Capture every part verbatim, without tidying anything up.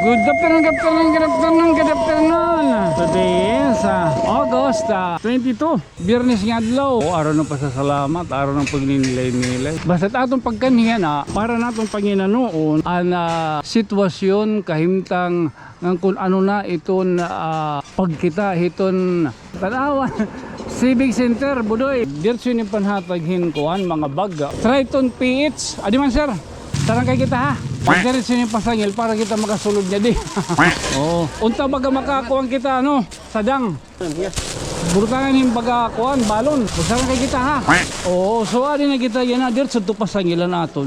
Good afternoon, good afternoon, good afternoon, good afternoon. Today is, ah, August, ah, twenty-two, Biyernes nga adlaw. O, araw ng pasasalamat, araw ng pagninilay-nilay. Basta aton pagkanhi yana, para naton panginanuon an, ah, sitwasyon, kahimtang, ngan kun ano na iton, ah, pagkita hiton Tanauan Civic Center, Budoy. Diretso ini panhatag hin kuan, mga bag. Triton P H. Adi man, sir. Tarangkay kita, ha? Diretso ini pasangil para kita makasulod niya di. Oo. Unta baga makakuan kita, ano? Sadang. Burutangan hin baga kuan, balon. Tarangkay kita, ha? Oo, so adi na kita yana, diretso to pasangilan aton.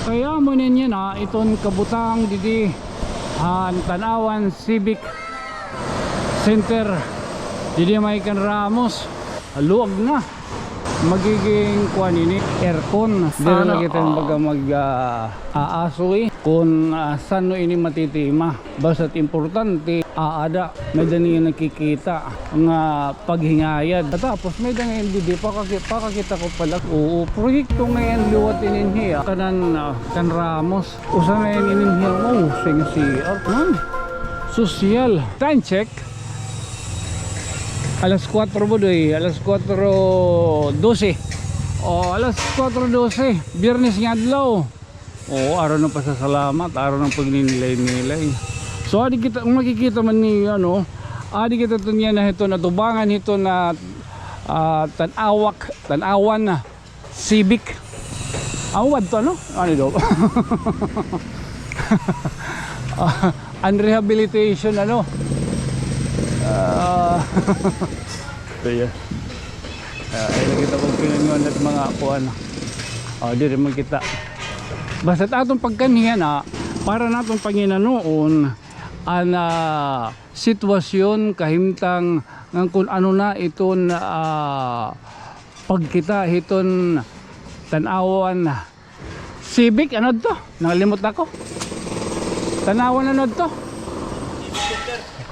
Kay amo ini yana, iton kabutang didi han Tanauan Civic Center. Didi may kan Ramos. Luwag na. Magiging kuan ini, aircon. Diri na kita baga mag, ah, aasoy kun, ah, san-o ini matitima. Basta't importante, aada, may-ada niya nakikita nga paghingayad. Tapos may-ada ngay-an didi, pakaki-, pakakita ko pala. Oo, proyekto ngay-an liwat inin hiya. Kanan, ah, kan Ramos. Usa ngay-an inin hiya. Oh, sing C R man. Sosyal. Time check. Alas kuwatro, Budoy. Alas kuwatro dose. Oh, alas kuwatro dose. Biyernes nga adlaw. Oo, araw ng pasasalamat, araw ng pagninilay-nilay. So, adi kita, kung makikita man ni, ano, adi kita tunyan na hito, natubangan hito na, ah, Tanawak, Tanauan na Civic. Awad to, ano? Ano daw? Ah, an rehabilitation, ano? Ah, so, yeah. Ah, ay, nakita ko pinangon at mga kuan. Oh, diri man kita. Basta't aton pagkanhi yana, para naton panginanuon an, ah, sitwasyon, kahimtang, ngan kun ano na iton, ah, pagkita hiton Tanauan Civic, ano to? Nangalimot ako. Tanauan ano to?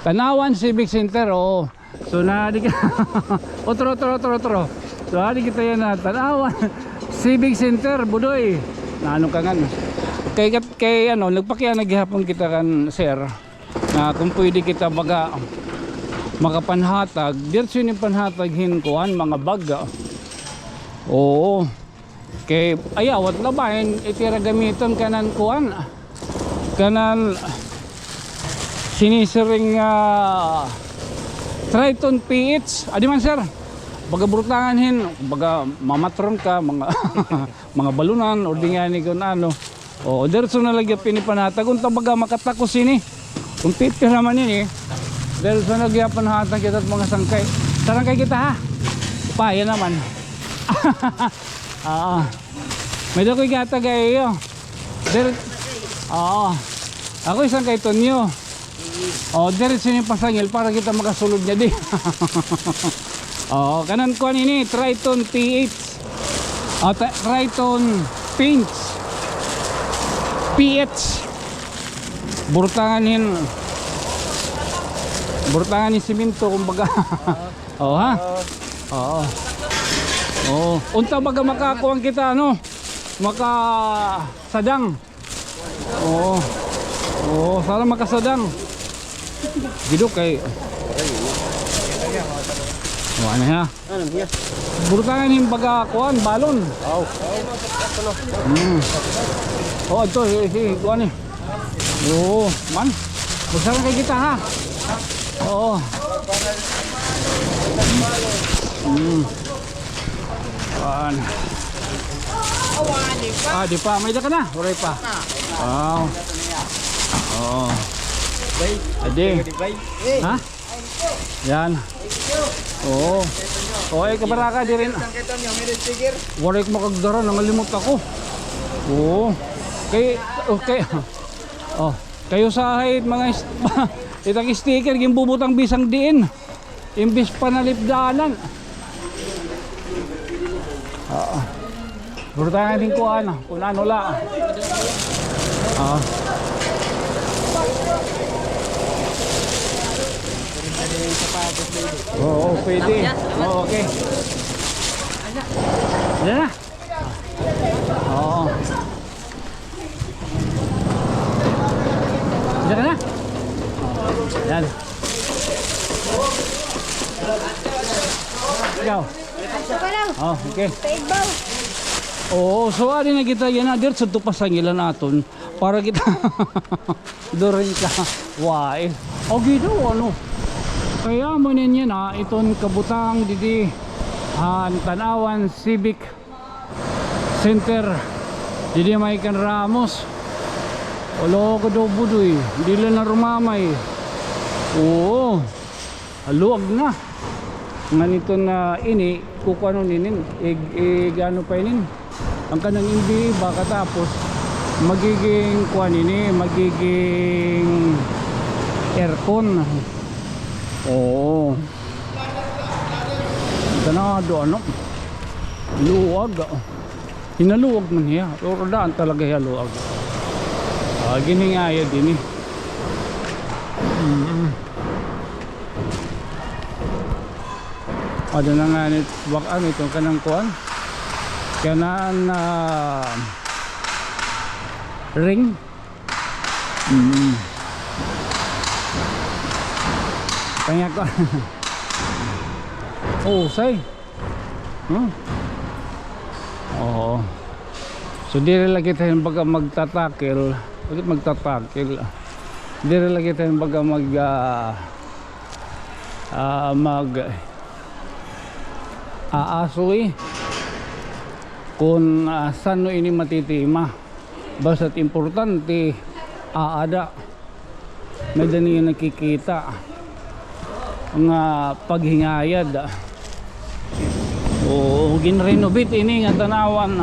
Tanauan Civic Center, oo. So, naadi ka. Otro, otro, otro, otro. So, adi kita yana, Tanauan Civic Center, Budoy. Naano ka ngan? Kay, kay, ano, nagpakiana gihapon kita kan sir. Nga kung pwede kita baga makapanhatag, diretso ini panhatag hin kuan, mga bag. Oo. Kay, ay, awat na ba, hin, itira gamiton kanan kuan. Kanan sinisiring, ah, Triton P H. Adi man, sir. Baga burutangan hin, baga mamatron ka, mga, mga balunan, o di nga ni kun ano. Oo, diretso na la gihap ini panhatag. Unta baga makatakos ini. Kung pipira man ini, diretso na gihap panhatag kita mga sangkay. Tarangkay kita, ha? Paya naman. Oo. May-ada ko ihatag ha iyo. Dire-, oo. Ako isang kay Tonyo. O, diretso niyo pasangil para kita makasulod niya di. O, kanan kuan ini, Triton P H. O, Tri-, Triton Paints. P H. Burtangan hin, burtangan hin simento, kumbaga. O, ha? Oo. Oo. Unta baga makakuan kita, ano? Makasadang. Oo. Oo, sana makasadang. Gidok kay. O, ano ha? Ano niya? Burtangan hin baga kuan, balon. Aw. Hmm. O, ito, si, si, kuan eh. Oo, man. Burtangan kay kita, ha? Oo. Hmm. Kuan. Ah, di pa. May-ada ka na? Waray pa. Wow. Oo. Adi. Ha? Yan. Oo. O, ay, kabaraka, diri na. Waray ko makagdara, nangalimot ako. Oo. Kay, okay. O, kay usahay, mga is-, itang sticker, ginbubutang bisan diin. Imbis panalipdanan. Oo. Burtangan hin kuan, kun ano la. Oo. Oo, pwede. Oo, okay. Yan na. Oo. Diyan ka na? Yan. Ikaw. Sa palaw. Oh, okay. Sa igbaw. Oo, so adi na kita yana, diretso to pasangilan aton para kita. During ka. Why? O, gito, ano? Kay amo ini yana, iton kabutang didi han Tanauan Civic Center. Didi may kan Ramos. Wala ka daw budoy. Dili na rumamay. Oo. Haluag na. Ngan ito na ini, kukuanon inin, ig-, ig-, ano pa inin. An kanan M V A ba katapos, magiging kuan ini, magiging aircon. Oo. Ganado, ano? Luag, ah. Hinaluag man hiya. Pero daan talaga hiya luag. Ah, ginhingayad ini. Mm. Ada na nga ni, bak-, ano ito, kanang kuan? Kanang, ah, ring? Mm. Kanya ko. Oh, say. Hmm? Oo. So, diri la kita hin baga magtatakil. Bakit magtatakil? Diri la kita hin baga mag, ah, ah, mag, aasoy kun, ah, san-o ini matitima. Basta't importante, aada. May-ada niyo nakikita nga paghingayad. Oo, ginrenovate ini nga Tanauan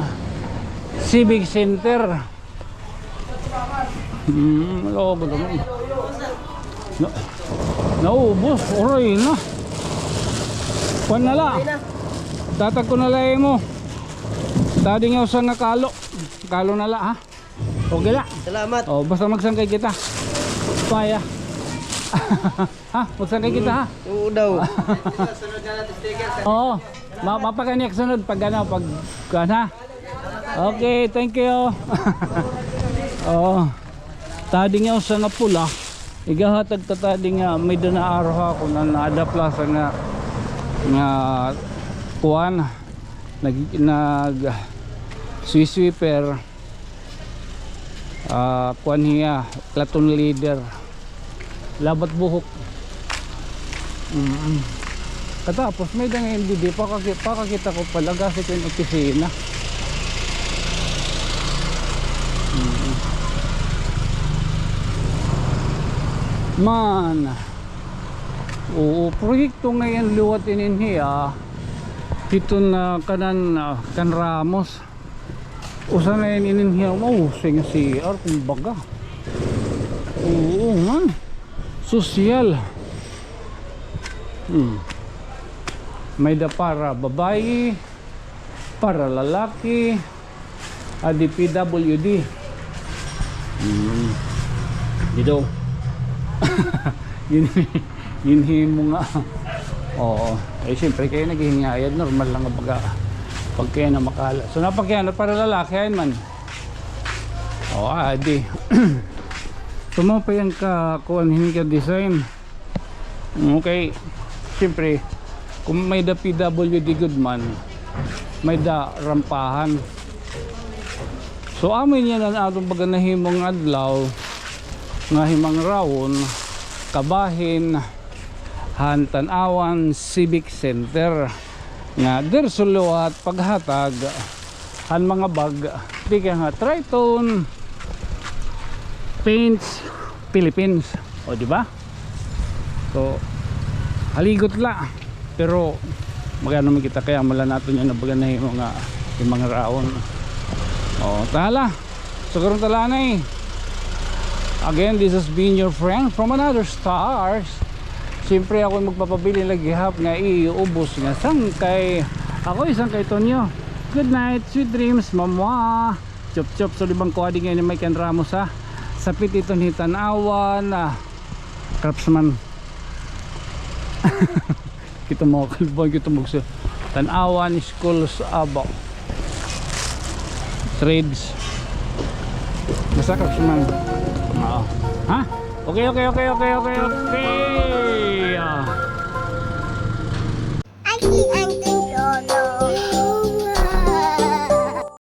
Civic Center. Hmm, oo, ba naman? Na-, naubos, oray na. Kuan na la. Tatag ko na la imo. Tadi nga usa nga kalo. Kalo na la, ha? Okay la. Salamat. Oh, basta magsangkay kita. Paya. Ha? Magsangkay kita, ha? Oo daw. Oo. Ma-, mapakaniyak sunod pag ano, pag kuan, ha? Okay, thank you. Oo. Tadi nga usa nga pula. Igahatag ta tadi nga may-ada na araw ha, kun ano, ada plaza nga, nga kuan, nag-, nag-, sweeper. Ah, kuan hiya, platoon leader. Labat buhok. Mm. Katapos, may-ada nga M D D, pakaki-, pakakita ko pala, gasi ko hin opisina. Mm. Man. Oo, proyekto ngay-an liwat inin hiya. Hiton, ah, kanan, ah, kan Ramos. Usa na ini inin hiya, oh, usa nga C R, kumbaga. Oo, man. Sosyal. Hmm. May-ada para babayi, para lalaki, adi P W D. Hmm. Dito. Yun. Ginhimo nga. Oo. Eh, siyempre, kay naghihingayad, normal lang nga baga pagkaya na makala. So, napagkaya na para lalaki, ayan man. Oo, adi. So, mao pa yan ka, kuan, hini ka design. Okay. Siyempre, kung may-ada P W D gud man, may-ada rampahan. So, amo ini an aton baga nahimo nga adlaw nga himangraon, kabahin han Tanauan Civic Center nga diri liwat paghatag han mga bag tikang ha Triton Paints Philippines. O, di ba? So, haligot la. Pero, magano man kita kay amo la naton yana baga nahimo nga himangraon. O, ta hala. So, karon ta la anay. Again, this has been your friend from another stars. Siyempre, ako an magpapabilin la gihap nga iubos nga sangkay. Ako, isangkay Tonyo. Good night, sweet dreams, mamwa. Chop chop, so di bang kuha di ngay-an ni Mike and Ramos, ha? Sapit iton hi Tanauan, ah, Craftsman. Kita mga kalban, kita magsa-, Tanauan Schools Abaw. Trades. Basta Craftsman. Oo. Ha? Okay, okay, okay, okay, okay, okay. Ah,